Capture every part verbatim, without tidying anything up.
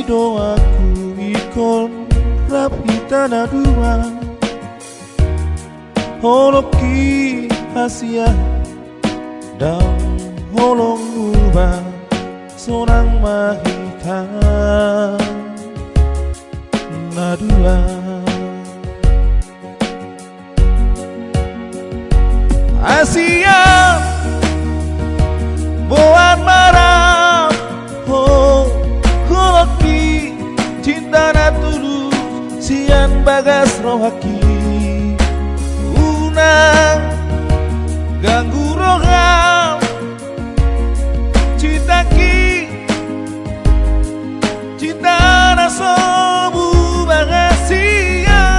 Doaku ingkon rap hita na dua, holong ni hasian ndang holong muba, sonang ma hita na dua. Hasian, boan ma rap ho, holong ni cinta na tulus sian bagas rohangki. Unang ganggu roham, cintangki, cinta na so muba hasian.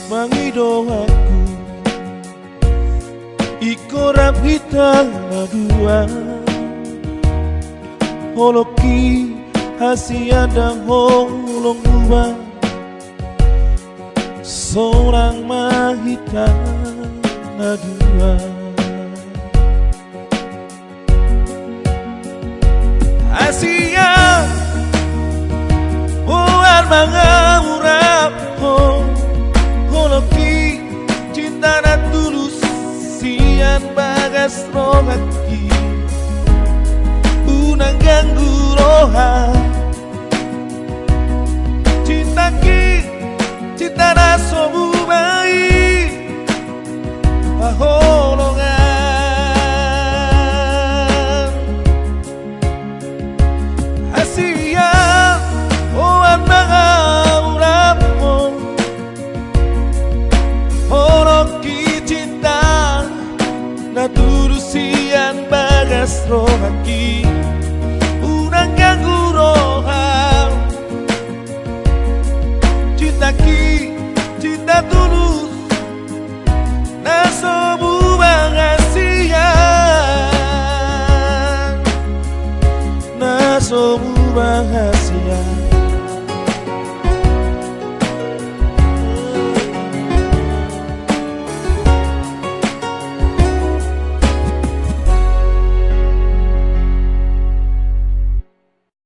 Mangido aku ingkon rap hita na dua, holong ni hasian ndang holong muba, sonang ma hita na dua. Hasian, boan ma